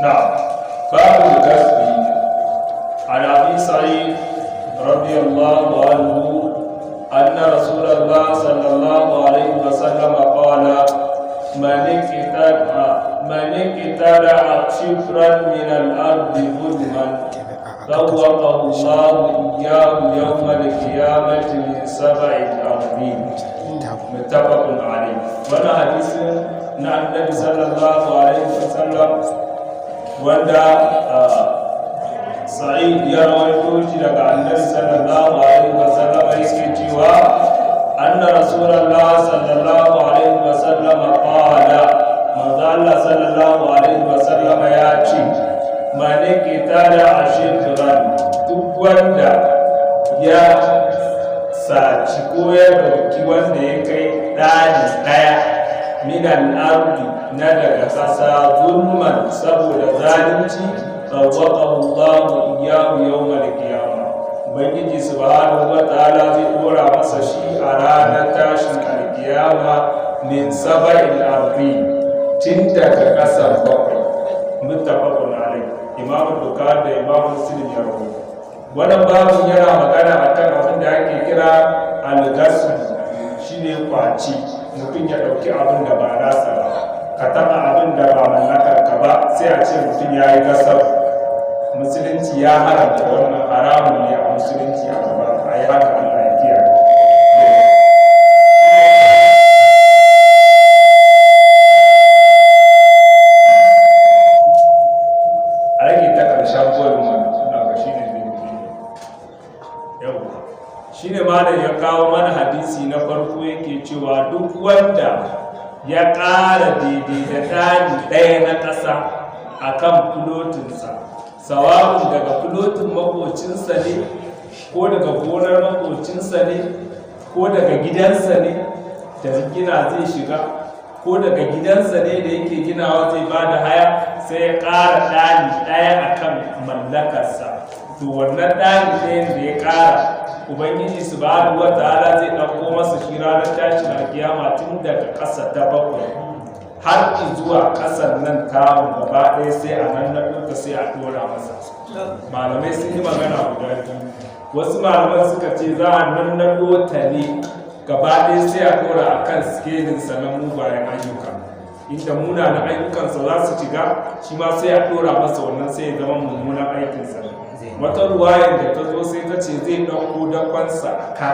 Na'am. Babu gasbi. An Abi Sa'id radiyallahu anhu anna Rasulullah sallallahu alaihi wasallam qala man iqtala shibran min al-ardi zulman طوقه الله إياه يوم القيامة من سبع الأرضين. متفق عليه. وانا حديث na Annabi sallallahu alaihi wasallam wanda Sa'id ya rawaito shi daga Annabi sallallahu alaihi wasallam, yake cewa anna Rasulullah sallallahu alaihi wasallam qala, manzo Allah sallallahu alaihi wasallam ya ce, man iqtala shibran, duk wanda ya saci ko ya dauki wanda ya kai ɗani ɗaya, min al-ardi, na daga ƙasa, zulman, saboda zalunci, tawwaqahu Allahu iyyahu yawm al-qiyamah, Ubangiji subhanahu wa ta'ala zai dora masa shi a ranar tashin alkiyama, min sab'il ardi, tun daga ƙasar bakwai. Muttafaqun alayh. Imam Bukhari da Imam Muslim ya rawaito. Wannan babun yana magana akan abin da ake kira al-gasb, shine kwaci, mutum ya dauki abin da ba nasa ba. Ka taba abin da ba mallakar ka ba, sai a ce mutum ya yi gasab. Musulunci ya haramta wannan, haramun ne a musulunci a gaba a yi haka. Allah ya kiyaye. A rage ta ƙarshen volume mana, suna ga shi ne zai yau. Shi ne malam ya kawo mana hadisi na farko, yake cewa duk wanda ya ƙara daidai da ɗani ɗaya na ƙasa a kan fulotinsa, sawa'un daga fulotin makocinsa ne, ko daga gonar makocinsa ne, ko daga gidansa ne da gina zai shiga, ko daga gidansa ne da yake ginawa zai ba da haya, sai ya ƙara ɗani ɗaya a kan mallakarsa, to wannan ɗani ɗayan da ya ƙara, Ubangiji subhanahu wa ta'ala zai ɗauko masa shi ranar tashin alkiyama tun daga ƙasa ta bakwai har zuwa ƙasar nan tamu gaba ɗaya, sai a nan na ɗauka, sai a ɗora masa. Malamai sun yi magana guda biyu. Wasu malaman suka ce za a nan na ta ne gaba ɗaya, sai a ɗora a kan sikelinsa na mugayen ayyuka, inda munanan ayyukansa za su shiga, shi ma sai a ɗora masa wannan, sai ya zama mummunan aikinsa. Wata ruwayar da ta zo sai ta ce zai ɗauko dakonsa a ka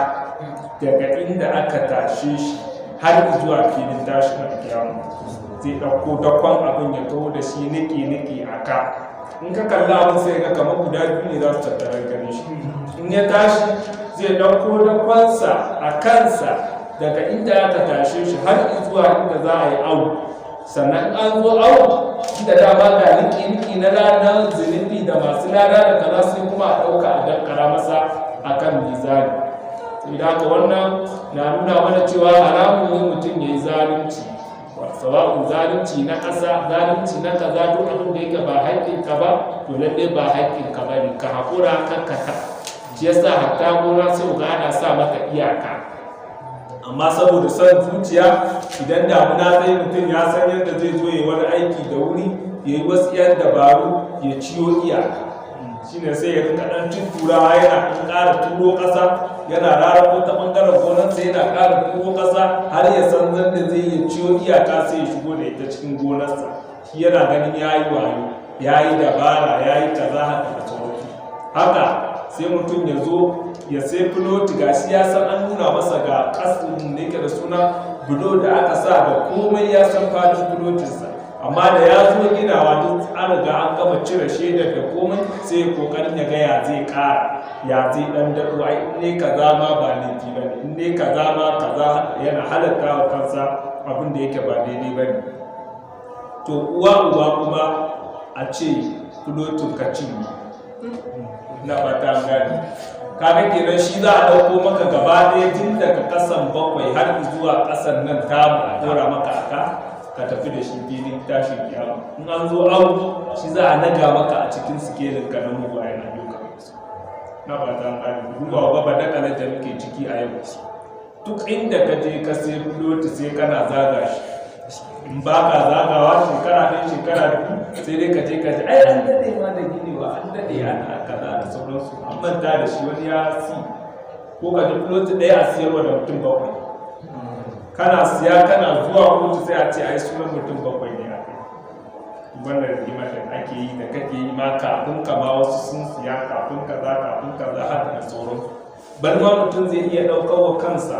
daga inda aka tashe shi har zuwa filin tashin alkiyama. Zai ɗauko dakon abin ya taho da shi niki-niki a ka. In ka kalla abin, sai ga kamar guda biyu ne za su tattara gare shi. In ya tashi, zai ɗauko dakonsa a kansa daga inda aka tashe shi har zuwa inda za a yi awu. Sannan an zo awu, inda dama ga niki-niki na ranar zunubi da masu lada da kaza, sai kuma a ɗauka a dankara masa a kan mizani. Sai haka wannan na nuna mana cewa haramun ne mutum ya yi zalunci, sawa'un zalunci na ƙasa, zalunci na kaza. Duk abin da yake ba haƙƙinka ba, to lalle ba haƙƙinka ba ne, ka haƙura kan ka taɓa shi. Yasa hatta gona sai ga ana sa mata iyaka, amma saboda son zuciya, idan damuna zai, mutum ya san yadda zai zo ya wani aiki da wuri, ya yi wasu 'yan dabaru ya ciyo iyaka. Shine sai ya rika ɗan tutturawa, yana ɗan ƙara turo ƙasa, yana rarrabo ta ɓangaren gonarsa, yana ƙara turo ƙasa har ya san zan da zai iya ciyo iyaka, sai ya shigo da ita cikin gonarsa. Shi yana ganin ya yi wayo, ya yi dabara, ya yi kaza, haka da sauransu. Haka sai mutum ya zo ya sai filoti, ga shi ya san an nuna masa ga kasin da yake da suna bulo da aka sa da komai, ya san fadin filotinsa, amma da ya zo ginawa, duk an riga an gama cire shaidar da komai, sai ya kokarin ya ga ya zai kara, ya zai dan daɗo. Ai in ne kaza ma ba laifi ba ne, in ne kaza ma kaza, yana halatta wa kansa abin da yake ba daidai ba ne. To uwa uba kuma a ce filotin ka cinye na fata gani. Kaga kenan shi za a ɗauko maka gaba ɗaya tun daga ƙasan bakwai har zuwa ƙasan nan tamu, a ɗora maka aka ka tafi da shi filin tashin kiyama. In an zo awu, shi za a naga maka a cikin sikelin ka na mugayen ayyuka. Na fata gani. Duba ga badakalar da muke ciki a yau. Duk inda ka je ka sai filoti, sai kana zaga shi. In ba ka zagawa, shekara ɗaya shekara 2, sai dai ka je ka ji ai an daɗe ma da ginewa, an daɗe ana kaza da sauransu, an manta da shi, wani ya si. Ko ka ji plot ɗaya a siyarwa da mutum bakwai. Kana siya, kana zuwa kotu, sai a ce ai sunan mutum bakwai ne a kai. Wannan rigimar da ake yi da kake yi ma, kafin ka ma wasu sun siya, kafin kaza, kafin kaza, haka da sauransu. Bal ma mutum zai iya ɗaukar wa kansa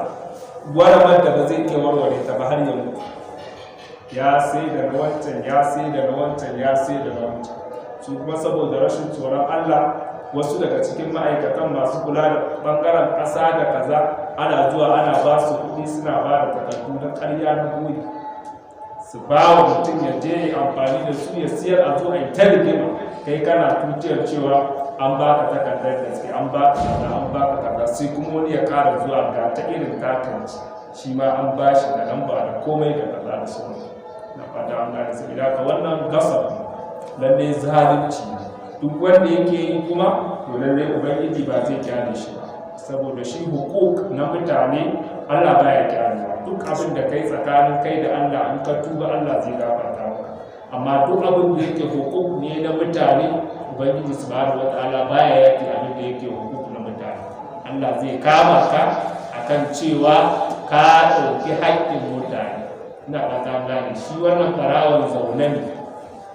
waramar da ba zai iya warware ta ba har ya mutu. Ya sai da na wancan, ya sai da na wancan, ya sai da na wancan. Su kuma saboda rashin tsoron Allah, wasu daga cikin ma'aikatan masu kula da bangaren ƙasa da kaza, ana zuwa ana ba su kuɗi, suna ba da takardu na ƙarya na goyi, su ba wa mutum ya je ya amfani da su ya siyar, a zo a yi ta rigima. Kai kana tutiyar cewa an baka takardar gaske, an baka kaza, an baka kaza, sai kuma wani ya ƙara zuwa, ga ta irin takanci, shi ma an ba shi da lamba da komai da kaza da sauransu. Na fata an gane. Saboda haka wannan gasab lalle zalunci ne. Duk wanda yake yi kuma, to lalle Ubangiji ba zai kyale shi ba, saboda shi hukuk na mutane Allah baya kyalewa. Duk abin da kai tsakanin kai da Allah, in ka tuba Allah zai gafarta maka. Amma duk abin da yake hukuk ne na mutane, Ubangiji Subhanahu wataala baya yaki abin da yake hukuk na mutane. Allah zai kama ka akan cewa ka ɗauki haƙƙin mutane. Ina fata an gane. Shi wannan ɓarawon zaune ne,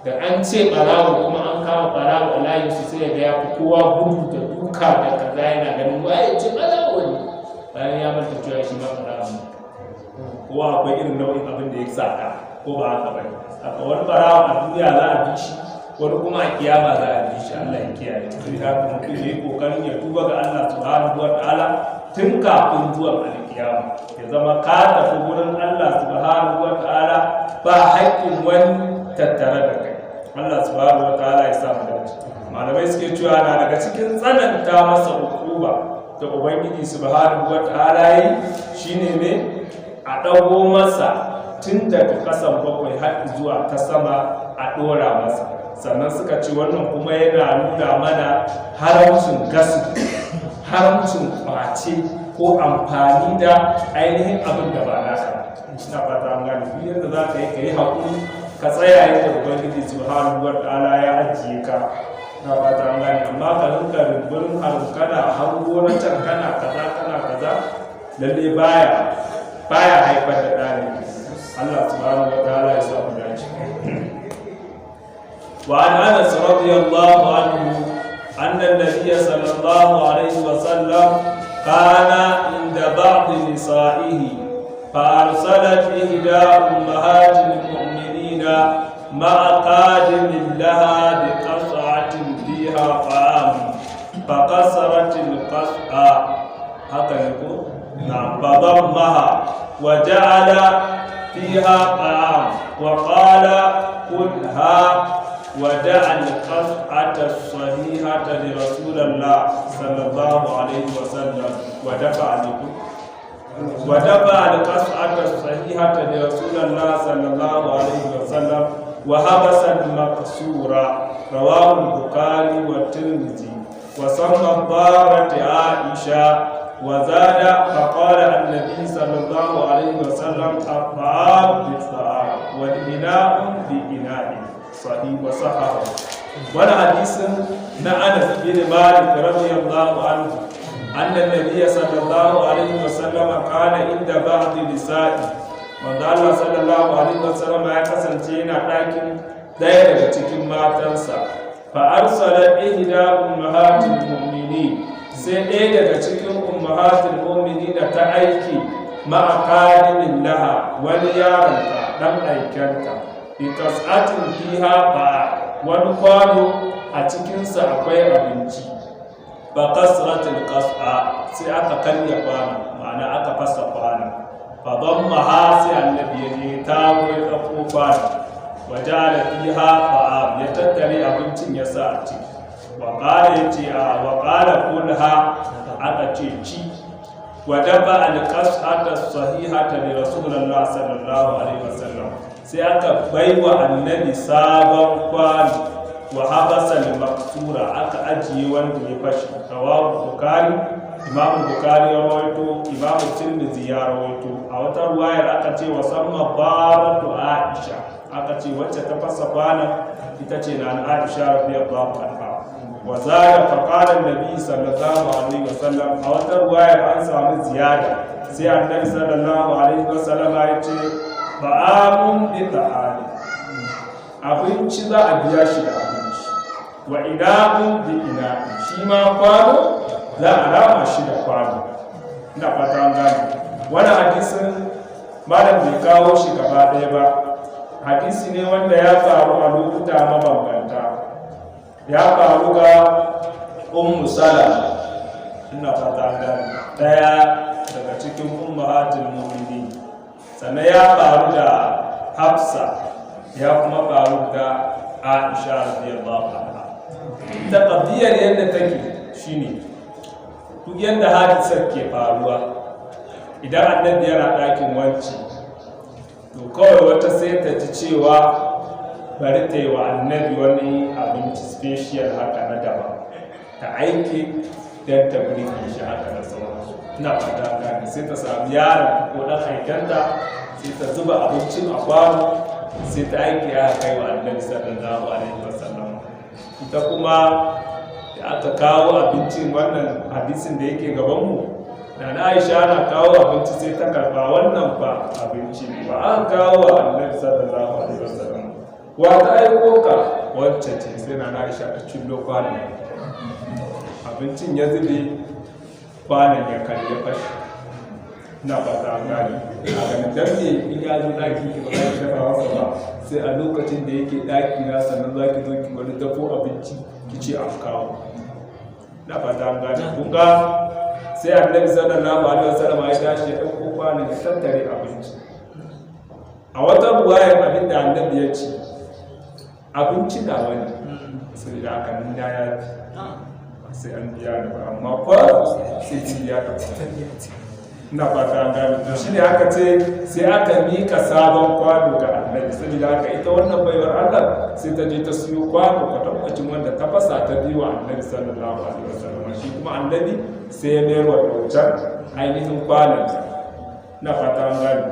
da an ce ɓarawo kuma an kama ɓarawo a layin su, sai ya ga ya fi kowa gudu da duka da kaza, yana ganin waye ce ɓarawo ne, bayan ya manta cewa shi ma ɓarawo ne. Kowa akwai irin nau'in abin da ya saka, ko ba haka bane? Haka wani ɓarawo a duniya za a bi shi, wani kuma a kiyama za a bi shi. Allah ya kiyaye. Sai haka mutum ya yi kokarin ya tuba ga Allah Subhanahu wa Ta'ala tun kafin zuwan alkiyama, ya zama ka tafi gurin Allah Subhanahu wa Ta'ala ba haƙƙin wani tattare da kai. Allah Subhanahu wa Ta'ala ya sa mu dace. Malamai suke cewa na daga cikin tsananta masa hukuma da Ubangiji Subhanahu wa Ta'ala yi shine ne a ɗago masa tun daga ƙasan bakwai har zuwa ta sama, a ɗora masa. Sannan suka ce wannan kuma yana nuna mana haramcin gasu, haramcin kwace ko amfani da ainihin abin da ba naka. Ina fata an gane. Duk yadda za ka yi, ka yi haƙuri, ka tsaya yadda Ubangiji Subhanahu wa Ta'ala ya ajiye ka. Ina fata an gane. Amma ka rinka rumburin harin, kana hango na can, kana kaza, kana kaza, lalle baya haifar da ɗani. Allah Subhanahu wa Ta'ala ya sa mu dace. وعن انس رضي الله عنه ان النبي صلى الله عليه وسلم كان عند بعض نسائه، فارسلت احدى امهات المؤمنين مع قادم لها بقصعه فيها طعام، فكسرت القصعه، هكذا يقول، نعم، فضمها وجعل فيها طعام وقال: كلها ودع القصعة الصحيحة لرسول الله صلى الله عليه وسلم. ودفع القصعة الصحيحة لرسول الله صلى الله عليه وسلم وحبس المكسورة. رواه البخاري والترمذي، وسمى الضارة عائشة. وزاد: فقال النبي صلى الله عليه وسلم: الطعام بالطعام والإناء بإناء. صحيح وصححه. Wani hadisin na Anas bin Malik radiyallahu anhu anna nabiyya sallallahu alaihi wasallam kana inda ba'd nisa'i. Manzo Allah sallallahu alaihi wasallam ya kasance yana ɗakin ɗaya daga cikin matansa. Fa arsala ihda ummahatil mu'minin, sai ɗaya daga cikin ummahatil mu'minin ta aiki, ma'a qadimin laha, wani yaronta, dan aikenta, bi qas'atin fiha, ba wani kwano a cikinsa akwai abinci. Fa kasratil qas'a, sai aka karya kwano, ma'ana aka fasa kwano. Fa dammaha, sai Annabi ya je ta ya ɗauko kwano, wa ja'ala fiha ta'am, ya tattare abincin ya sa a ciki. Wa qala, yace a wa qala kulha, aka ce ci. Wa dafa al-qas'ata sahihata li Rasulullah sallallahu alaihi wasallam, sai aka baiwa Annabi sabon kwano. Wa habasa al-maksura, aka ajiye wanda ya fashi. Rawahu Bukhari, Imam Bukhari ya rawaito, Imam Tirmidhi ya rawaito. A wata ruwayar aka ce wa samma baratu Aisha, aka ce Wacce ta fasa kwanan ita ce na Aisha radiyallahu anha. Wa zada fa qala an-nabi sallallahu alaihi wasallam, a wata ruwayar an samu ziyada, sai Annabi sallallahu alaihi wasallam ya ce ta'amun bi ta'ami, abinci za a biya shi da abinci, wa ina'un bi ina'i, shi ma kwano za a rama shi da kwano. Ina fata an gane. Wani hadisin malam bai kawo shi gaba ɗaya ba. Hadisi ne wanda ya faru a lokuta mabambanta. Ya faru ga Ummu Salama, ina fata an gane, ɗaya daga cikin ummahatul mu'minin. Sannan ya faru da Hafsa, ya kuma faru da Aisha radiyallahu anha. Ta qadiyar yadda take shine, duk yadda hadisar ke faruwa, idan Annabi yana ɗakin wanci, to kawai wata sai ta ji cewa bari ta yi wa Annabi wani abinci special haka na daban, ta aiki don ta birge shi haka da sauransu. Ina fata gane. Sai ta sami yaron ko ɗan aikanta, sai ta zuba abincin a kwano, sai ta aiki aka kai wa Annabi sallallahu alaihi wasallam. Ita kuma da aka kawo abincin, wannan hadisin da yake gabanmu, na Aisha na kawo abinci, sai ta karba. Wannan fa abinci ne ba an kawo wa Annabi sallallahu alaihi wasallam? Wa ta aiko ka? Wacce ce. Sai na Aisha ta cillo kwanon, abincin ya zube, kwanon ya karye, fashi. Ina fata an gane. A ganin dan me in ya zo daki ki ba za ki dafa masa ba, sai a lokacin da yake daki na, sannan za ki zo ki wani dafo abinci ki ce an kawo? Ina fata an gane. Kun ga sai Annabi sallallahu alaihi wasallam ya tashi, ya dauko kwanon, ya tattare abinci. A wata ruwayar, abin da Annabi ya ce, abinci na wani, saboda haka ni na yafi, ba sai an biya ni ba, amma kwano sai ki biya ka. Ina fata an gane. To shine aka ce sai aka mika sabon kwano ga Annabi. Saboda haka ita wannan baiwar Allah sai ta je ta siyo kwano kwatankwacin wanda ta fasa, ta biyo wa Annabi sallallahu alaihi wasallam. Shi kuma Annabi sai ya mayar wa wancan ainihin kwanon. Na fata an gane.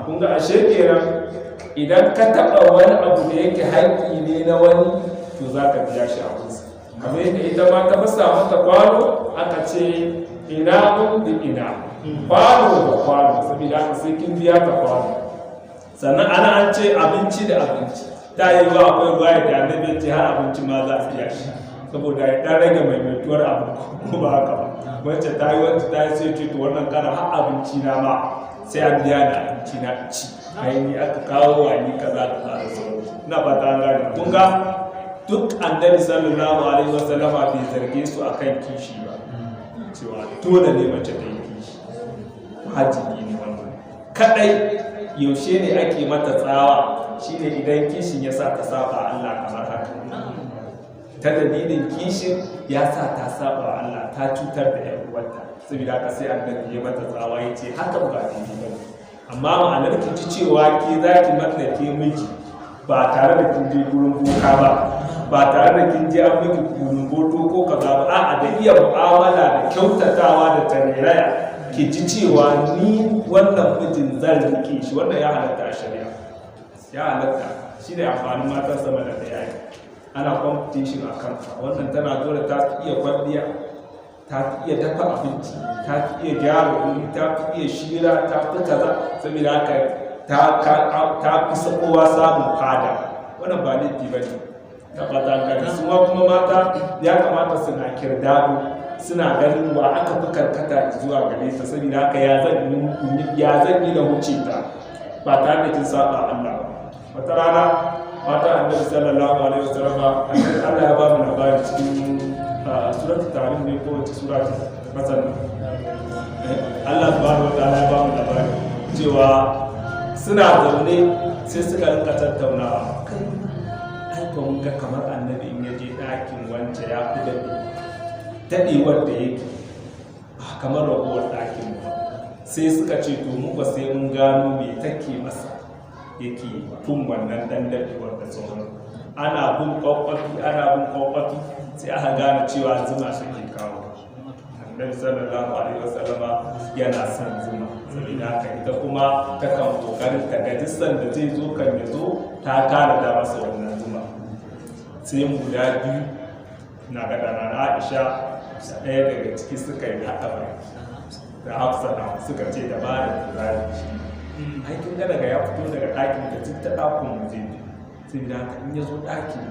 Kun ga ashe kenan idan ka taɓa wani abu da yake haƙƙi ne na wani, to za ka biya shi abinsa, kamar yadda ita ma ta fasa mata kwano, aka ce ina bi ina, kwano da kwano, saboda haka sai kin biya ta kwano. Sannan ana an ce abinci da abinci, ta yi wa akwai ruwa da Annabi ya ce har abinci ma za a biya shi, saboda ya dan rage maimaituwar abu, ko ba haka ba? Wacce ta yi, wacce ta yi, sai ce to wannan kana har abinci na ma sai an biya da abinci na ci, ai ni aka kawo wa, ni kaza kaza da sauransu. Ina fata an gane. Kun ga duk Annabi sallallahu alaihi wasallama bai zarge su akan kishi ba, cewa dole ne mace ta yi kishi, wajibi ne wannan. Kadai yaushe ne ake mata tsawa? Shine idan kishin ya sa ta saba Allah, kamar haka, ta dalilin kishin ya sa ta saba Allah, ta cutar da yan uwarta, saboda haka sai Annabi ya mata tsawa, ya ce haka ba daidai ba. Amma ma'anar ki ji cewa ke za ki mallake miji ba tare da kin je gurin boka ba, ba tare da kin je an miki kulumboto ko kaza ba, a'a, da iya mu'amala da kyautatawa da tarairaya, ki ji cewa ni wannan mijin zan rike shi, wannan ya halatta a shari'a, ya halatta. Shi ne amfanin matan sama da ɗaya, ana competition a kanka. Wannan tana dole ta fi iya kwalliya, ta fi iya dafa abinci, ta fi iya gyara wuri, ta fi iya shira, ta fi kaza, saboda haka ta fi kowa samun fada. Wannan ba laifi ba ne na fata gani. Su ma kuma mata ya kamata suna kirdado, suna ganin wa aka fi karkata zuwa gare ta, saboda haka ya zan yi na wuce ta ba tare da kin saba Allah ba. Wata rana mata Annabi sallallahu alaihi wasallam, Allah ya ba mu labari cikin suratul Tahrim ne ko wace sura ce masalan, Allah subhanahu wataala ya ba mu labari cewa suna zaune, sai suka rinka tattaunawa: kai, ai ko mun ga kamar Annabi in ya je ɗakin wance ya fi daɗe, daɗewar da yake ba kamar ragowar ɗakin ba. Sai suka ce to mu ba sai mun gano me take masa yake tun wannan ɗan daɗewar da sauran. Ana bin kwakwafi, ana bin kwakwafi, sai aka gane cewa zuma suke kawo. Annabi sallallahu alaihi wasallama yana son zuma, saboda haka ita kuma takan kokarin ta ga duk sanda zai zo, kan ya zo Ta tara da masa wannan zuma. Sai guda biyu na ga da na Aisha da ɗaya daga ciki suka yi haɗa baki da Hafsa na suka ce dabarar da za shi. Ai kin ga daga ya fito daga ɗakin da duk ta ɗakun mu zai bi. Saboda haka in ya zo ɗaki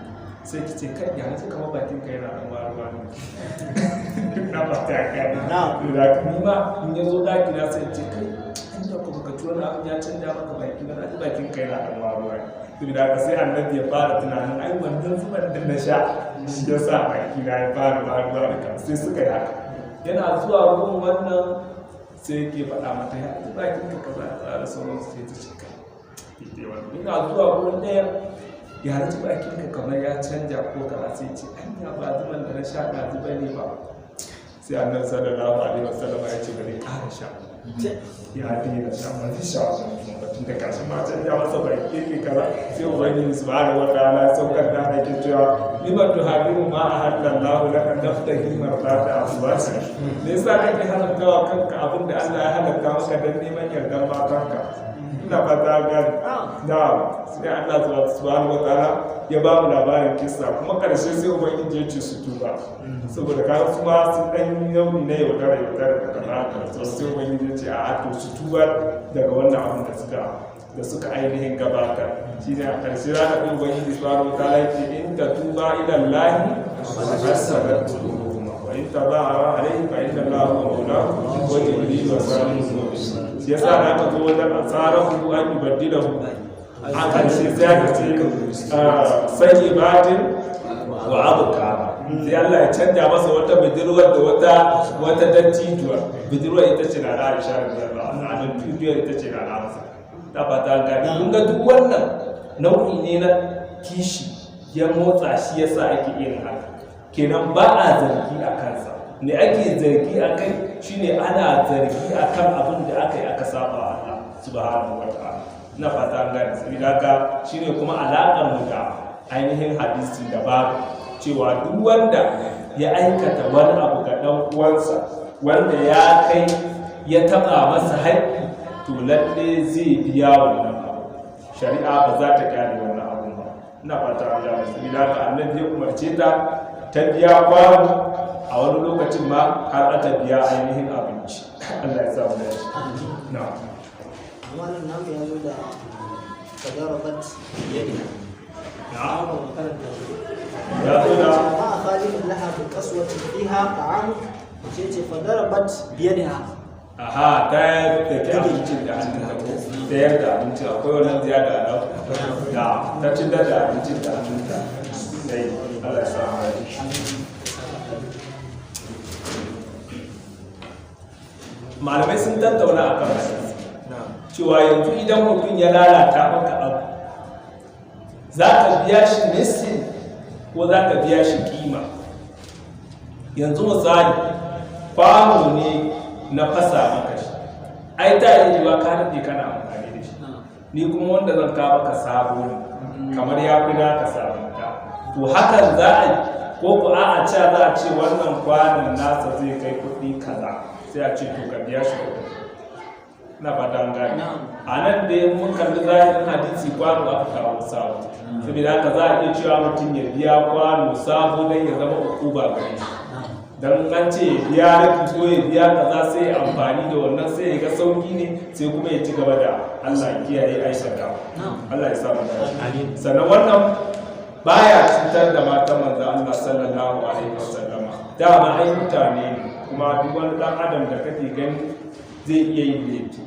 sai ki ce kai ya nace kamar bakin ka yana ɗan waruwa ne. Na ba ta gane. Saboda haka ni ma in ya zo ɗaki na sai ce kai an da kuma ka ci wani abin ya canja maka baki na ji bakin ka yana ɗan waruwa ne. Saboda haka sai annabi ya fara tunanin ai wannan zuban da na sha shi ya sa baki na ya fara waruwa da kan sai suka yi haka. Yana zuwa gun wannan sai yake faɗa mata ya ji bakin ka kaza kaza da sauransu sai ta ce kai. Ina zuwa gurin ɗaya ya ji bakin ka kamar ya canja ko kaza sai ce anya ba zuban da na sha ɗazu ba ne ba. Sai annabi sallallahu alaihi wasallam ya ce ba zai ƙara sha. Ya daina sha ba zai sha wannan zuban ba tun da gashi ma canja masa baki yake kaza. Sai ubangiji subhanahu wa ta'ala ya saukar da ake cewa lima tuharrimu ma ahallallahu laka tabtaghi mardata azwajik. Me yasa kake haramta wa kanka abin da Allah ya halatta maka dan neman yardan matanka? Ina fata gani. Na sai Allah subhanahu wa ta'ala ya ba mu labarin kissa kuma karshe sai ubangiji ya ce su tuba. Saboda kaga su ma sun dan yi nauyi na yaudara yaudara da kaza kaza. Sai ubangiji ya ce a'a to su tuba daga wannan abin da suka ainihin gabatar. Shi ne a ƙarshe za ka ga ubangiji subhanahu wa ta'ala ya ce in tatuba ila Allahi faqad sagat qulubukuma wa in tadahara alayhi fa inna Allaha huwa mawlahu wa jibril wa salihul mu'minin. Shi yasa da aka zo wajen asarahu an yubaddilahu a ƙarshe sai aka ce sayyibatin wa abuka. Sai Allah ya canja masa wata budurwar da wata dattijuwar. Budurwar ita ce na Aisha radiyallahu anha, dattijuwar ita ce na Hafsa. Ta fata an gane. Kun ga duk wannan nau'i ne na kishi ya motsa shi yasa ake irin haka. Kenan ba a zargi a kansa. Me ake zargi a kai shine ana zargi a kan abin da aka yi aka saba wa Allah subhanahu wa ta'ala. Ina fata an gane. Saboda haka shine kuma alaƙar mu da ainihin hadisi da babu cewa duk wanda ya aikata wani abu ga ɗan uwansa wanda ya kai ya taɓa masa haƙƙi to lalle zai biya wannan abu. Shari'a ba za ta kyale wannan abun ba. Ina fata an gane. Saboda haka annabi ya umarce ta ta biya kwano a wani lokacin ma har aka biya ainihin abinci. Allah ya sa mu dace. Na'am. Amma nan namu ya zo da fadarabat biyadiha. Na'am. Ba mu karanta shi. Ya zo da Ma khalifin laha bi qaswatin fiha ta'am sai ce fadarabat biyadiha. Aha, ta daki abincin da hannunta ko ta yarda abincin akwai wannan ziyada a nan da ta ci da abincin da hannunta. Sai Allah ya sa mu dace. Malamai sun tattauna a kan cewa yanzu idan mutum ya lalata maka abu za ka biya shi misli ko za ka biya shi kima. Yanzu misali kwano ne na fasa maka shi, ai ta yi yiwuwa ka daɗe kana amfani da shi, ni kuma wanda zan kawo maka sabo ne kamar ya fi naka sabunta. To hakan za a ko ku a'a cewa za a ce wannan kwanon nasa zai kai kuɗi kaza sai a ce to ka biya shi kuɗi. Ina fata an gane. A nan da mun kalli zahirin hadisi kwano aka kawo sabo, saboda haka za a iya cewa mutum ya biya kwano sabo don ya zama ukuba gare shi. Dan an ce ya biya rabi ko ya biya kaza sai ya amfani da wannan sai ya ga sauki ne sai kuma ya ci gaba da Allah ya kiyaye aikata. Allah ya sa mu dace. Sannan wannan baya cutar da matan manzon Allah sallallahu alaihi wasallama. Dama ai mutane ne kuma duk wani dan adam da kake gani zai iya yin laifi.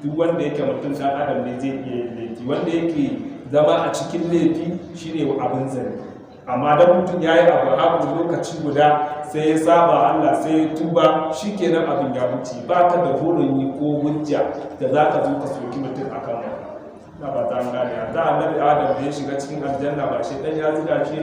Duk wanda yake mutum dan adam ne zai iya yin laifi. Wanda yake zama a cikin laifi shine abin zargi. Amma dan mutum ya yi abu haku lokaci guda sai ya saba Allah sai ya tuba shikenan abin ya wuce. Ba ka da hurumi ko hujja da za ka zo ka soki mutum akan wannan. Na ba ta gane. Da annabi Adam da ya shiga cikin aljanna ba shi dan ya zuga shi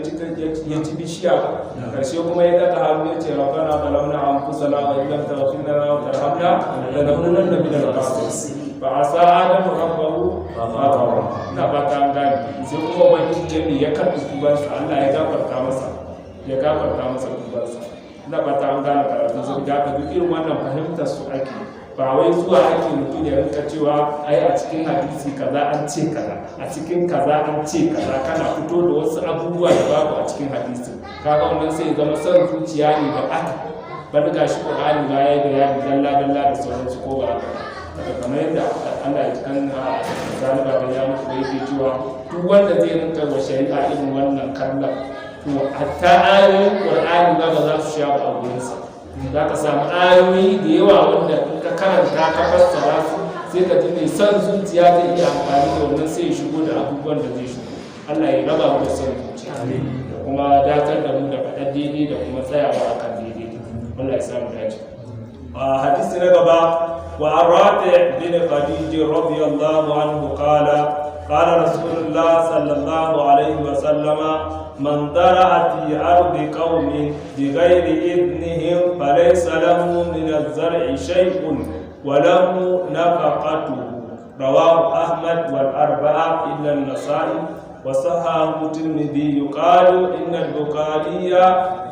ya ci bishiya ba. Karshe kuma ya daga hannu ya ce rabbana zalamna anfusana wa illam taghfir lana wa tarhamna lanakunanna minal khasirin. Fa asa adamu rabbahu fa ghawa. Ina ba ta gane. Sai kuma ubangiji ya karɓi tubansa, Allah ya gafarta masa. Ya gafarta masa tubansa. Ina ba ta gane karatu saboda haka duk irin wannan fahimtar su ake. Ba wai zuwa ake mutum ya rinka cewa ai a cikin hadisi kaza an ce kaza, a cikin kaza an ce kaza, kana fito da wasu abubuwa da babu a cikin hadisi. Kaga wannan sai ya zama son zuciya ne da aka bari. Ga shi Qur'ani ma ya bayani dalla dalla da sauransu, ko ba haka ba? Kamar yadda Allah ya kan zani ba ya mutu da yake cewa duk wanda zai rinka wa shari'a irin wannan kallon, to hatta ayoyin Qur'ani ba ba za su sha ba a gurinsa. Za ka samu ayoyi da yawa wanda in ka karanta ka fassara su, sai ka ji mai son zuciya zai iya amfani da wannan, sai ya shigo da abubuwan da zai shigo. Allah ya raba mu da son zuciya da kuma datar da mu da faɗar daidai da kuma tsayawa akan daidai. Allah ya samu dace. Hadisi na gaba: wa Rafi bin Khadij radiyallahu anhu qala qala Rasulullah sallallahu alaihi wa sallama: man zara'a fi ardi qaumin bighairi idnihim falaysa lahu min az-zar'i shay'un wa lahu nafaqatuhu. Rawahu Ahmad wal arba'a illa an-Nasa'i wa sahahu Tirmidhi. Yuqalu inna al-Bukhari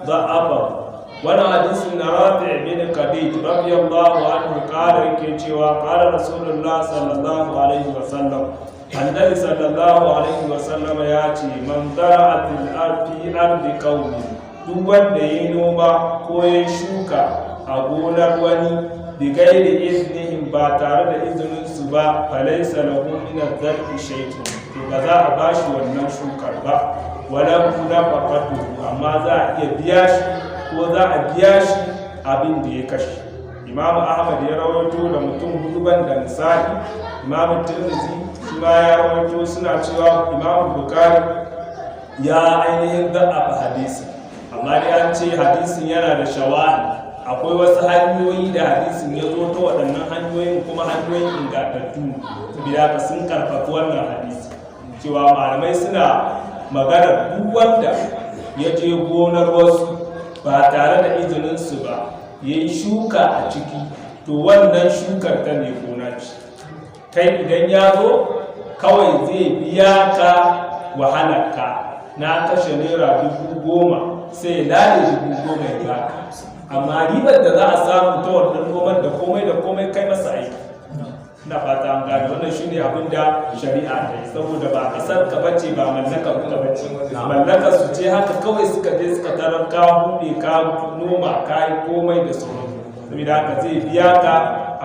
da'afahu. Wani hadisin na Rafi bin Khadij radiyallahu anhu kala, yake cewa kala Rasulullah sallallahu alaihi wa sallam, Annabi sallallahu alaihi wa sallam ya ce: man zara'a fil ardi ardi qaumi, duk wanda ya noma ko ya shuka a gonar wani, bi gairi iznihim, ba tare da izinin su ba, falaysa lahu min az-zar'i shay'un, to ba za a bashi wannan shukar ba, wala nafaqatu, amma za a iya biya shi ko za a biya shi abin da ya kashe. Imamu Ahmad ya rawaito da mutum hudu ban da Nisa'i. Imamu Tirmidhi shi ma ya rawaito. Suna cewa Imamu Bukhari ya ainihin da'afa hadisi, amma dai an ce hadisin yana da shawahi. Akwai wasu hanyoyi da hadisin ya zo ta waɗannan hanyoyin, kuma hanyoyin ingantattu ne, saboda haka sun karfafi wannan hadisi, cewa malamai suna maganar duk wanda ya je gonar wasu ba tare da izininsu ba ya yi shuka a ciki, to wannan shukar ta mai gona ce. Kai idan ya zo kawai zai biya ka wahalarka. Na kashe ₦10,000, sai ya lale 10,000 ya baka, amma ribar da za a samu ta wannan noman da komai da komai, kai masa aiki. Ina fata an gane. Wannan shine abin da shari'a ta yi, saboda ba kasar ka bace, ba mallakar ka bace, mallakar su ce. Haka kawai suka je suka tarar ka buɗe, ka noma, ka yi komai da sauransu. Saboda haka zai biya ka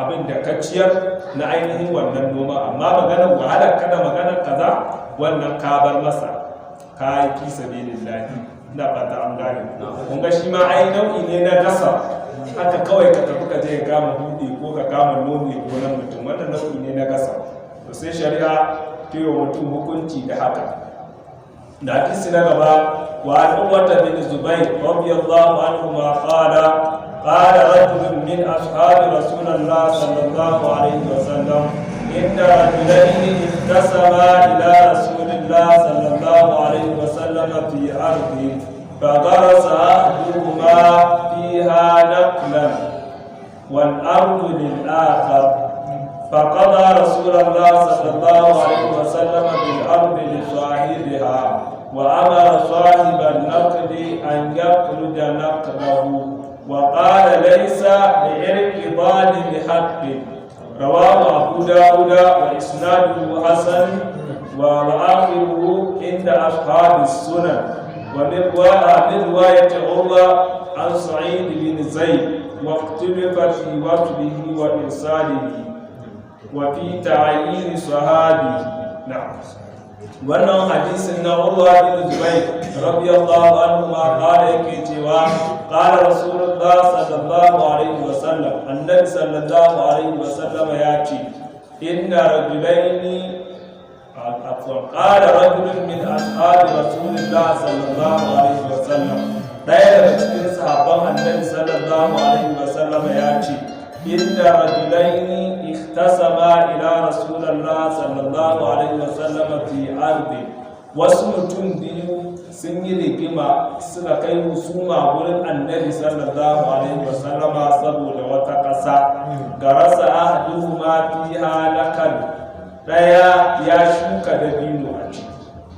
abin da ka ciyar na ainihin wannan noma, amma maganar wahalar kada, maganar kaza, wannan ka bar masa, ka yi fi sabilillahi. Ina fata an gane. Kun ga shi ma ai nau'i ne na gasa. Haka kawai ka tafi ka je ka kama buɗe ko ka kama nome gonan mutum, wannan nau'i ne na gasa. To sai shari'a ta yi wa mutum hukunci da haka. Da hadisi na gaba: wa an Urwata bin Zubair radiyallahu anhu ma qala qala rajulun min ashabi Rasulullah sallallahu alaihi wasallam: inna rajulaini ihtasama ila Rasulillah sallallahu alaihi wasallam fi ardi, فغرس أحدهما فيها نخلا والأرض للآخر، فقضى رسول الله صلى الله عليه وسلم بالأرض لصاحبها، وأمر صاحب النخل أن يخرج نخله، وقال: ليس لعرق ظالم حق. رواه أبو داود وإسناده حسن، وآخره عند أصحاب السنن. ومن رواية عروة عن سعيد بن زيد، واختلف في وصله وإرساله وفي تعيين صحابي. نعم، wannan hadisin na Urwa bin Zubair radiyallahu anhu ma qala, yake cewa qala Rasulullah sallallahu alaihi wasallam, Annabi sallallahu alaihi wasallam ya ce: inna rajulaini, afwan, qala rajulun min ashabi Rasulillah sallallahu alaihi wasallam, daya daga cikin sahabban Annabi sallallahu alaihi wasallam ya ce: inna rajulaini ikhtasama ila Rasulillah sallallahu alaihi wasallam fi ardi, wasu mutum biyu sun yi rigima, suka kai husuma wurin Annabi sallallahu alaihi wasallama saboda wata ƙasa. Garasa ahaduhuma fiha nakal, daya ya shuka dabino a ciki,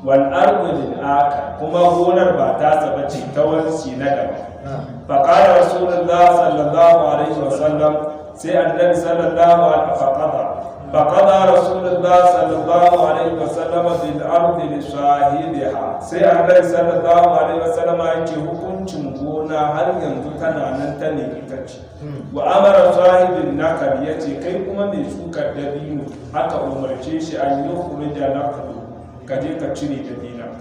wal ardu lil akhar, kuma gonar ba ta bace, ta wani na daban. Fa qala Rasulullah sallallahu alaihi wasallam. Sai Annabi sallallahu alaihi faqada faqada Rasulullah sallallahu alaihi wasallam bil ardi li sahibiha. Sai Annabi sallallahu alaihi wasallam yake hukuncin gona har yanzu tana nan ta ne ita ce. Wa amara sahibin nakal, yace kai kuma mai shukar dabino aka umarce shi an yi khurija nakalu, ka je ka cire dabinan.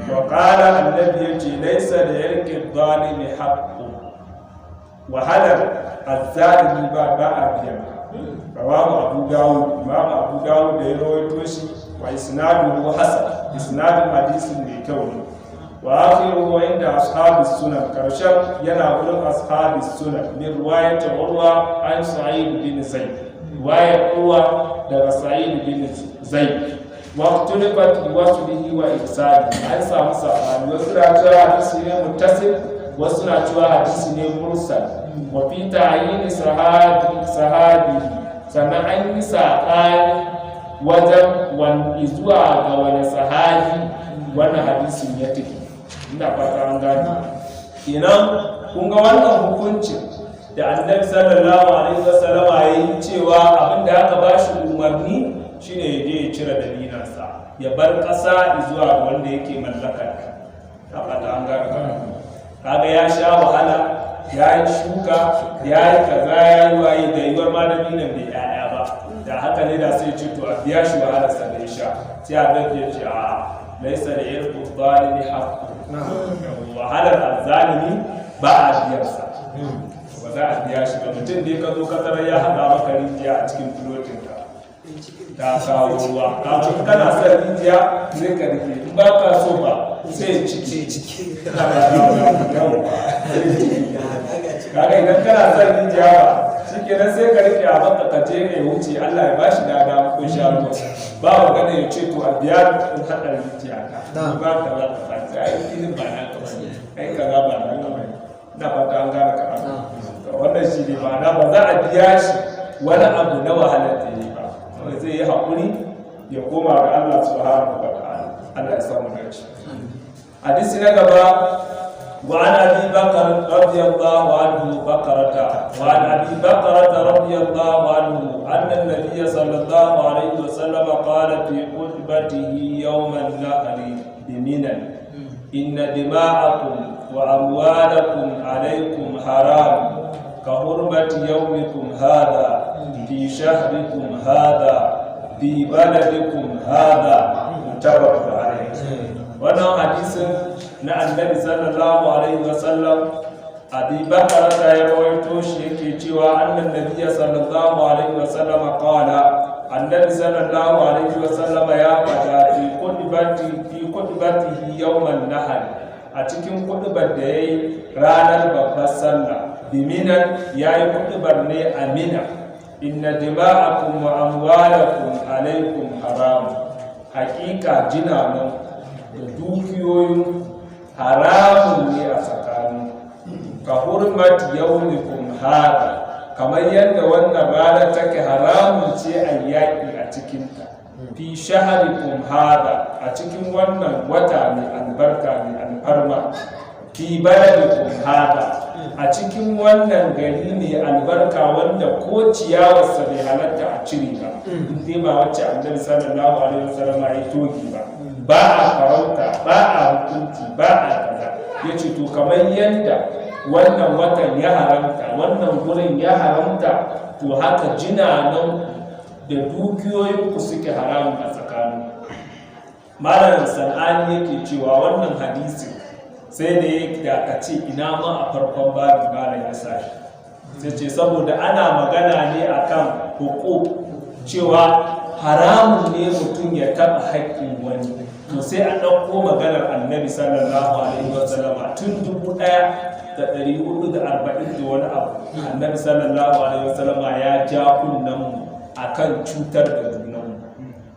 Wa qala, Annabi yace laysa li yarki dhalimi haqqu, wahalar azzalimi ba a biyan. Rawahu Abu Dawud, Imam Abu Dawud da ya rawaito shi, wa isnaduhu hasan, isnadin hadisin mai kyau ne. Wa akhiruhu inda ashabis sunan, karshen yana wurin ashabis sunan, min riwayat Urwa an Sa'id bin Zaid, riwayat Urwa daga Sa'id bin Zaid. Wa ikhtalafat fi waslihi wa irsali, an samu sabani, wasu na cewa hadisi ne muttasil, wasu na cewa hadisi ne mursal. Wa fi ta'yin sahabi, sannan an yi saɓani wajen wani zuwa ga wani sahabi wannan hadisin ya tafi. Ina fata an gane. Kenan kun ga wannan hukuncin da Annabi sallallahu alaihi wasallama ya yi cewa abin da aka ba shi umarni shine ya je ya cire dabinansa, ya bar ƙasa zuwa ga wanda yake mallakar. Ta fata an gane. Kaga ya sha wahala, ya yi shuka, ya yi kaza, ya yi waye, da yiwuwar ma dabinan bai 'ya'ya ba. Da haka ne da sai ce to a biya shi wahalarsa da ya sha. Sai Annabi ya ce a laisa da irqu zalimi haqqu, wahalar azzalimi ba a biyarsa, ba za a biya shi ba. Mutum da ka zo ka tarar ya haɗa maka rijiya a cikin filotinka ta kawo ruwa, kafin kana son rijiya sai ka rike, in ba ka so ba sai ciki ciki. Kaga idan kana son rijiya ba shikenan, sai ka rike a baka, ka je ya wuce, Allah ya bashi dada ko sha ruwa. Ba magana ya ce to a biya in haɗa rijiya ka ba ka za ka sa ai filin ba na ka bane, ai kaza ba na ka bane. Ina fata an gane karatu. To wannan shi ne ma'ana ba za a biya shi wani abu na wahalar da yi ba, wanda zai yi haƙuri ya koma ga Allah subhanahu wa ta'ala. Allah ya samu dace. Hadisi na gaba: وعن ابي بكر رضي الله عنه بكرة وعن ابي بكرة رضي الله عنه ان النبي صلى الله عليه وسلم قال في خطبته يوم النحر بمنى: ان دماءكم واموالكم عليكم حرام كحرمة يومكم هذا في شهركم هذا في بلدكم هذا. متفق عليه. Wannan hadisin na Annabi sallallahu alaihi wasallam, Abi Bakar ta ya rawaito shi, yake cewa annan nabiyya sallallahu alaihi wasallam qala, Annabi sallallahu alaihi wasallam ya fada fi khutbatihi yawman nahar, a cikin kudubar da yayi ranar babbar sallah biminan, yayi kudubar ne a Mina: inna dima'akum wa amwalakum alaikum haram, hakika jinanan da dukiyoyin haramun ne a tsakanin ka hurmat yawmikum hada, kamar yadda wannan rana take haramun ce a yaƙi a cikinta, fi shaharikum hada, a cikin wannan wata mai albarka mai alfarma, fi baladikum hada, a cikin wannan gari mai albarka wanda ko ciyawarsa bai halatta a cire ba in dai ba wacce Annabi sallallahu alaihi wasallam ya toge ba, ba a farauta, ba a hukunci, ba a kaza. Ya ce to kamar yadda wannan watan ya haramta, wannan gurin ya haramta, to haka jinanan da dukiyoyinku suke haramun a tsakanin. Malam San'ani yake cewa wannan hadisin sai da ya dakace ina ma a farkon babi malam ya sa shi. Sai ce saboda ana magana ne akan hukuk, cewa haramun ne mutum ya taɓa haƙƙin wani, to sai a ɗauko maganar Annabi sallallahu alaihi wasallama tun 1440 da wani abu. Annabi sallallahu alaihi wasallama ya ja kunnenmu akan cutar da junanmu,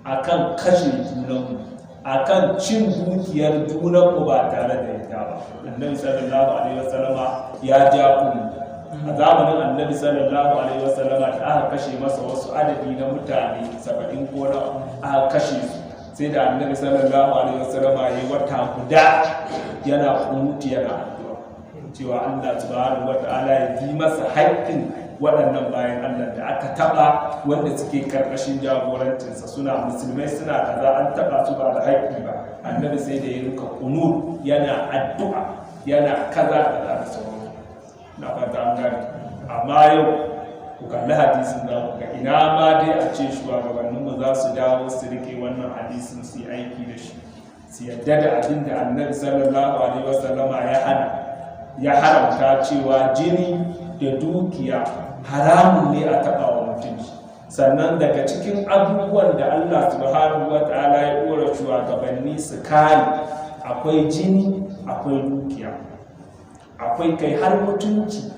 akan kashe junanmu, akan cin dukiyar junanmu ba tare da ita ba. Annabi sallallahu alaihi wasallama ya ja kunnu. A zamanin Annabi sallallahu alaihi wasallama da aka kashe masa wasu adadi na mutane 70 ko na aka kashe su, sai da Annabi sallallahu alaihi wasallama ya yi wata guda yana kunuti, yana addu'a cewa Allah subhanahu wata'ala ya bi masa haƙƙin Waɗannan bayan Allah da aka taɓa, wanda suke karkashin jagorancinsa, suna musulmai, suna kaza, an taɓa su ba da haƙƙi ba. Annabi sai da ya rinka kunut, yana addu'a, yana kaza da da sauransu. Na fata an gane. Amma yau ku kalli hadisin, za ku ga ina ma dai a ce shugabanninmu za su dawo su rike wannan hadisin, su yi aiki da shi, su yadda da abin da Annabi sallallahu alaihi wasallama ya hana, ya haramta, cewa jini da dukiya haramun ne a taɓa wa mutum. Sannan daga cikin abubuwan da Allah subhanahu wa ta'ala ya ɗora shugabanni su kare akwai jini, akwai dukiya, akwai kai har mutunci.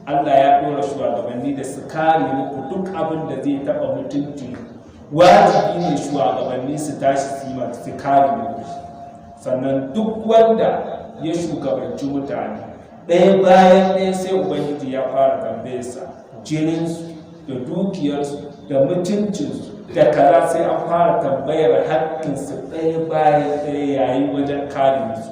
Allah ya ɗora shugabanni da su kare muku duk abin da zai taɓa mutuncin. Wajibi ne shugabanni su tashi su yi su kare muku. Sannan duk wanda ya shugabanci mutane, ɗaya bayan ɗaya sai Ubangiji ya fara tambayarsa jininsu da dukiyarsu da mutuncinsu da kaza. Sai an fara tambayar haƙƙinsu ɗaya bayan ɗaya, yayi wajen kare musu.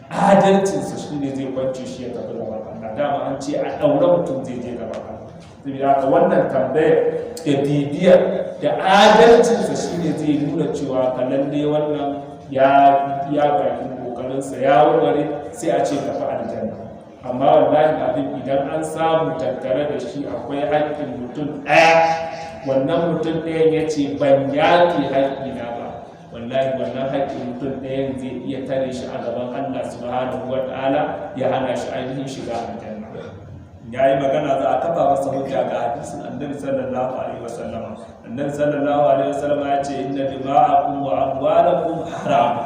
Adalcinsa shi ne zai kwance shi ya tafi gaban Allah. Dama an ce a ɗaure mutum zai je gaban Allah. Saboda haka wannan tambayar da bibiyar da adalcinsa shi ne zai nuna cewa ka lalle wannan ya bakin kokarinsa, ya warware, sai a ce tafi aljanna. Amma wallahi abin idan an samu tattare da shi akwai haƙƙin mutum ɗaya, wannan mutum ɗayan ya ce ban yafe haƙƙina ba, wallahi wannan haƙƙin mutum ɗayan zai iya tare shi a gaban Allah subhanahu wa ta'ala, ya hana shi ainihin shiga aljanna. Ya yi magana, za a kafa masa hujja ga hadisin Annabi sallallahu alaihi wasallama. Annabi sallallahu alaihi wasallama ya ce: "Inna dima'akum wa amwalakum haram."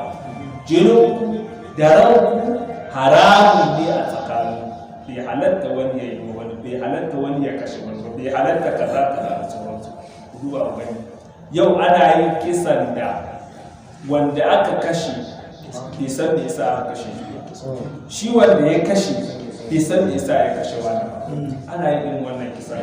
Jinin da ranku haramun ne a tsakanin. Bai halatta wani ya yi wani, bai halatta wani ya kashe wani, bai halatta kaza kaza da sauransu. Ku duba ku gani, yau ana yin kisan da wanda aka kashe bai san me yasa aka kashe shi ba, shi wanda ya kashe bai san me yasa ya kashe wani ba. Ana yin irin wannan kisa.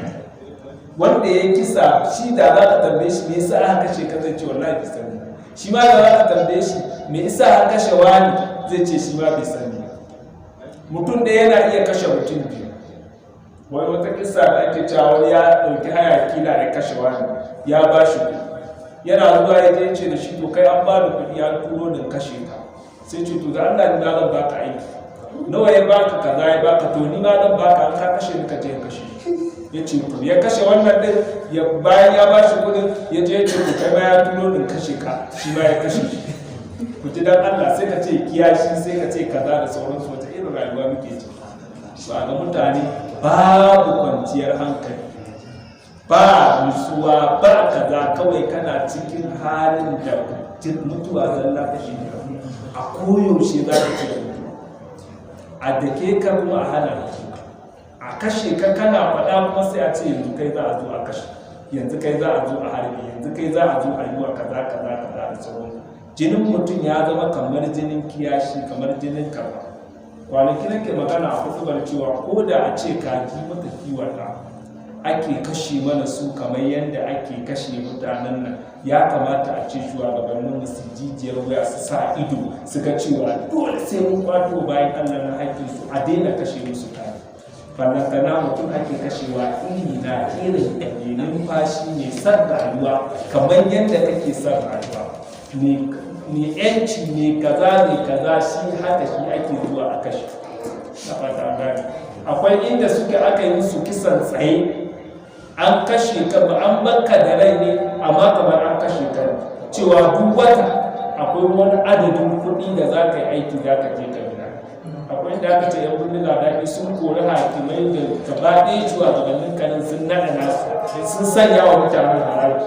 Wanda ya kisa shi, da za ka tambaye shi me yasa aka kashe ka, zai ce wallahi bai sani. Shi ma da za ka tambaye shi me yasa aka kashe wani, zai ce shi ma bai sani. Mutum ɗaya yana iya kashe mutum biyu. Wai wata kisa da ake cewa wani ya ɗauki haya kila ya kashe wani, ya ba shi kuɗi. Yana zuwa ya je ce da shi, "To kai, an ba da kuɗi, an turo da kashe ka." Sai ce, "To da Allah ni ma zan baka aiki." "Nawa ya baka?" "Kaza ya baka." "To ni ma zan baka, an ka kashe ni ka je ka kashe." Ya ce to, ya kashe wannan din. Ya bayan ya ba shi kuɗin, ya je ya ce, "To kai ma ya turo din kashe ka." Shi ma ya kashe shi. Ku ji dan Allah, sai ka ce kiyashi, sai ka ce kaza da sauransu. Wata irin rayuwa muke ciki? Ba ga mutane babu kwanciyar hankali, ba nutsuwa, ba kaza. Kawai kana cikin halin da mutuwa zalla kake jira. A koyaushe za ka ce mutuwa a dake ka, kuma a hana ka, a kashe ka. Kana faɗa kuma sai a ce yanzu kai za a zo a kashe, yanzu kai za a zo a harbe, yanzu kai za a zo a yi wa kaza kaza kaza da sauransu. Jinin mutum ya zama kamar jinin kiyashi, kamar jinin kaza. Kwanaki nake magana a kutubar cewa ko da a ce kaji maka kiwata ake kashe mana su kamar yadda ake kashe mutanen nan, ya kamata a ce shugabannin su jijiyar wuya, su sa ido, su ga cewa dole sai mun kwato bayan Allah na haƙƙin su, a daina kashe musu kaji. Ballantana mutum ake kashewa iri na irin mai numfashi, mai son rayuwa kamar yadda kake son rayuwa, mai yanci, mai kaza, mai kaza, shi haka shi ake zuwa a kashe. Na fata an gane. Akwai inda suke aka yi musu kisan tsaye, an kashe ka ba an baka da rai ne, amma kamar an kashe ka ne. Cewa duk wata akwai wani adadin kuɗi da za ka yi aiki, za ka je ka gida. Akwai inda aka ce yan bindiga daɗi sun kori hakimai da gaba ɗaya shugabannin kanin, sun naɗa nasu, sun sanya wa mutanen haraji,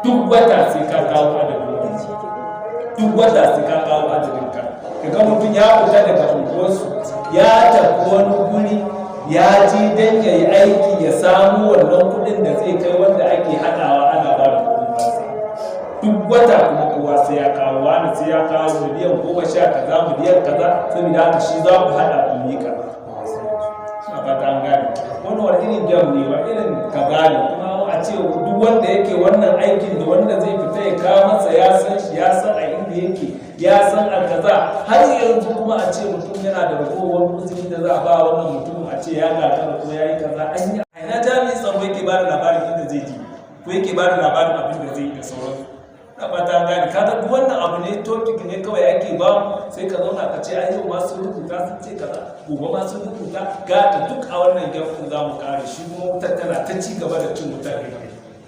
duk wata sai ka kawo adadin wani, duk wata sai ka kawo adadin ka. Kaga mutum ya fita daga unguwarsu ya tafi wani guri, ya ji don ya yi aiki ya samu wannan kuɗin da zai kai wanda ake haɗawa ana ba da kuɗin masa. Duk wata kuma kowa sai ya kawo, wani sai ya kawo miliyan 10 kaza, miliyan kaza, saboda haka shi za ku haɗa ku miƙa. Na fata an gane. Wani wani irin jam ne, wa irin kaza ne? Kuma a ce duk wanda yake wannan aikin da wanda zai fita ya kawo masa, ya san shi, ya san a inda yake, ya san a kaza. Har yanzu kuma a ce mutum yana da ragowar uzuri da za a ba wannan mutumin, a ce ya gagara ko ya yi kaza. An yi a ina jami'in tsaro ba da labarin inda zai je ko yake ba da labarin abin da zai yi da sauransu. Na fata gane, kaga duk wannan abu ne, topic ne kawai ake ba mu, sai ka zauna ka ce ai yau ma sun rubuta sun ce kaza, gobe ma sun rubuta, gata duk a wannan gefen za mu kare shi. Kuma wutar tana ta ci gaba da cin wutar ne,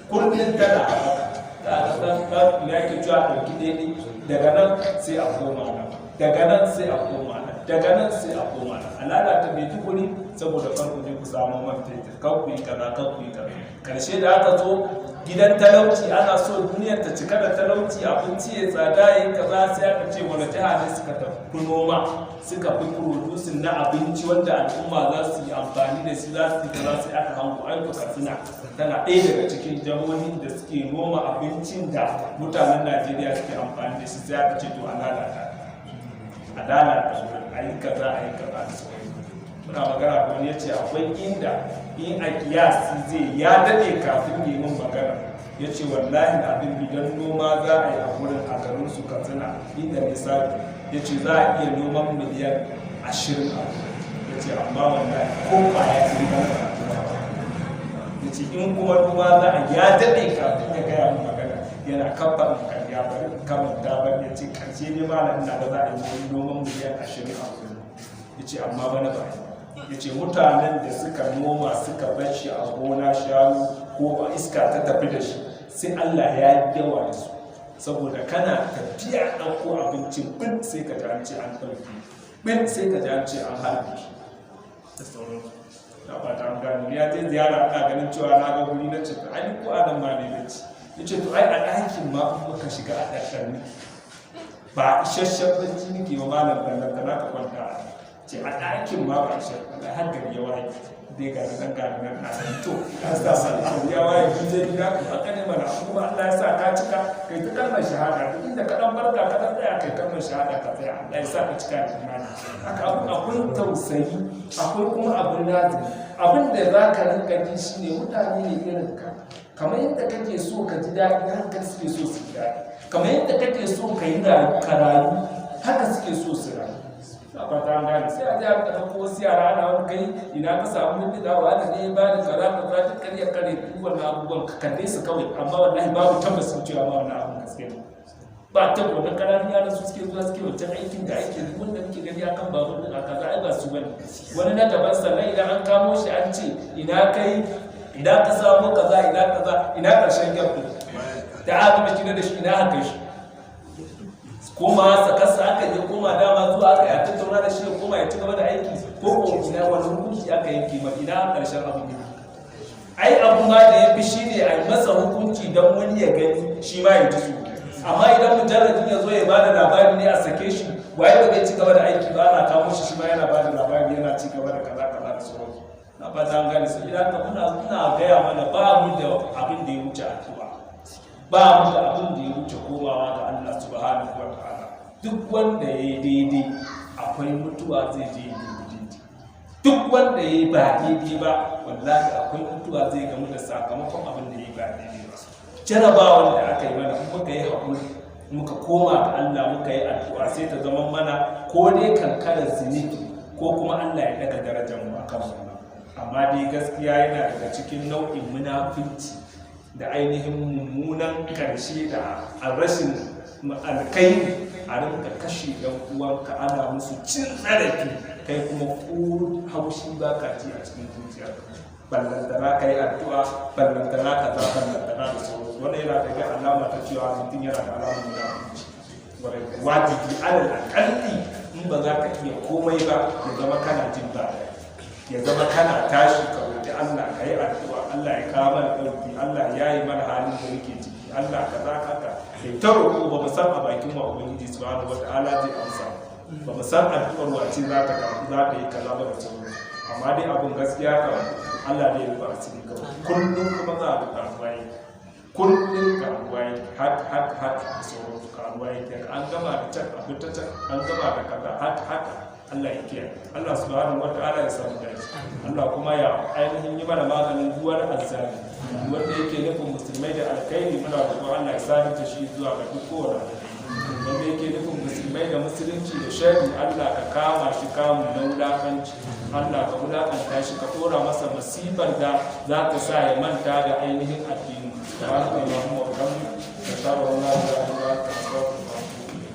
kullum tana haɓaka. Za a ga ya ke cewa ɗauki daidai daga nan sai a koma nan, daga nan sai a koma nan, daga nan sai a koma nan, a lalata Maiduguri saboda kar ku je ku samu man fetur, kar ku yi kaza, kar ku yi kaza. Karshe da aka zo gidan talauci, ana so duniyar ta cika da talauci, abinci ya tsada, ya yi kaza, sai aka ce wani jiha ne suka tafi noma, suka fi producing na abinci wanda al'umma za su yi amfani da shi, za su yi kaza. Sai aka hango aiko Katsina tana ɗaya daga cikin jihohin da suke noma abincin da mutanen Najeriya suke amfani da shi. Sai aka ce to a lalata, a lalata, a yi kaza, a yi kaza da sauransu. Muna magana da wani, ya ce akwai inda in a kiyasi zai ya daɗe kafin yi min magana, ya ce wallahi abin idan noma za a yi a wurin, a garin su Katsina inda misali, ya ce za a iya noman miliyan 20 a wurin. Ya ce amma wallahi ko kwaya ce ba na ba. Ya ce in kuma noma za a ya daɗe kafin ya gaya min magana, yana kafa in karya, bari in kamanta ba. Ya ce karshe ne ma ina da za a yi noman miliyan 20 a wurin, ya ce amma bana ba. Ya ce mutanen da suka noma suka bar shi a gona, shanu ko iska ta tafi da shi, sai Allah ya yi yawa da su, saboda kana tafiya ɗauko abincin bin sai ka ji an ce an ɗauke bin, sai ka ji an ce an harbe shi da sauransu. Na fata an gane. Ya je ziyara, ana ganin cewa na ga guri, na ce to ai ko anan ma ne bacci. Ya ce to ai a ɗakin ma in muka shiga a ɗaɗɗar ba isasshen bacci nake ba malam, ballantana ka kwanta a ce a ɗakin ma ba isasshen. Wallahi har gari ya waye dai ga nan, ga nan na san to an sa sa gari ya waye kun je gida. To haka ne mana, kuma Allah ya sa ka cika, kai ta kalmar shahada duk inda ka dan barka, ka dan tsaya kai kalmar shahada, ka tsaya, Allah ya sa ka cika da imani. Haka abu akwai tausayi, akwai kuma abin lazimi. Abin da za ka rinka ji shine mutane ne irin ka, kamar yadda kake so ka ji daɗi haka suke so su ji daɗi, kamar yadda kake so ka yi ka rayu haka suke so su rayu. Na fata an gane. Sai a ji aka ɗauko wasu yara ana wani kai ina ka samu bindiga, wa da ne ba da kaza kaza, duk ƙarya kare. Duk wannan abubuwan ka kalle su kawai, amma wallahi babu tabbacin cewa ma wannan abun gaske ne. Ba ta wannan ƙananan yaran su suke zuwa suke wancan aikin da ake wanda muke gani akan babur din a kaza, ai ba su bane. Wani na daban. Sannan idan an kamo shi an ce ina kai, ina ka samu kaza, ina kaza, ina ƙarshen gap da aka gama shi da shi, ina haka shi koma sakarsa aka je, koma dama zuwa aka yi tattauna da shi ya koma ya ci gaba da aiki, ko ina wani hukunci aka yanke ma, ina ƙarshen abu ne. Ai abu ma da ya fi shi ne a yi masa hukunci don wani ya gani shi ma ya ji tsoro. Amma idan mujarradin ya zo ya bada labari ne a sake shi, waye ba zai ci gaba da aiki ba? Ana kamo shi, shi ma yana bada labari, yana ci gaba da kaza kaza da sauransu. Na fata an gane. Sai idan ka muna gaya mana, ba mu da abin da ya wuce addu'a, ba mu da abin da ya wuce komawa ga Allah subhanahu wa ta'ala. Duk wanda ya yi daidai akwai mutuwa zai je yi daidai, duk wanda ya yi ba daidai ba wallahi akwai mutuwa zai gamu da sakamakon abin da ya yi ba daidai ba. Jarabawan da aka yi mana, in muka yi haƙuri muka koma ga Allah muka yi addu'a, sai ta zama mana ko dai kankarar zunubi ko kuma Allah ya daga darajar mu akan wannan. Amma dai gaskiya yana daga cikin nau'in munafunci da ainihin mummunan karshe da a rashin alkai a rinka kashe yan uwanka, ana musu cin zarafi, kai kuma ko haushi ba ka ji a cikin zuciyarka, ballantana ka yi addu'a, ballantana ka za, ballantana da sauransu. Wannan yana daga alama ta cewa mutum yana da alamar munafunci. Wajibi alal akalli in ba za ka iya komai ba, ya zama kana jin ba, ya zama kana tashi ka roƙi Allah, ka yi addu'a, Allah ya kawo mana ɗauki, Allah ya yi mana halin da muke ciki, Allah ka za ka ka kai ta roƙo. Ba mu san a bakin wa Ubangiji subhanahu wata'ala zai amsa ba, mu san addu'ar wace za ta karɓi, za ta yi kaza ba da sauransu. Amma dai abun gaskiya kan Allah ne ya rufa asiri kawai. Kullum kuma za a ga karuwa yake, kullum karuwa yake, hak hak hak da sauransu, karuwa yake. An gama da can abu ta can, an gama da kaza, hak haka. Allah ya kiyaye, Allah subhanahu wata'ala ya samu dace, Allah kuma ya ainihin yi mana maganin duk wani azzalimi wanda yake nufin musulmai da alkhairi. Muna roƙon Allah ya sani ta shi zuwa ga duk kowane alkhairi. Wanda yake nufin musulmai da musulunci da sharri, Allah ka kama shi kamu na wulakanci. Allah ka wulakanta shi, ka dora masa masifar da za ta sa ya manta da ainihin addini. Subhanaka allahumma wa bihamdika, ashhadu an la ilaha illa anta, astaghfiruka wa atubu ilayk.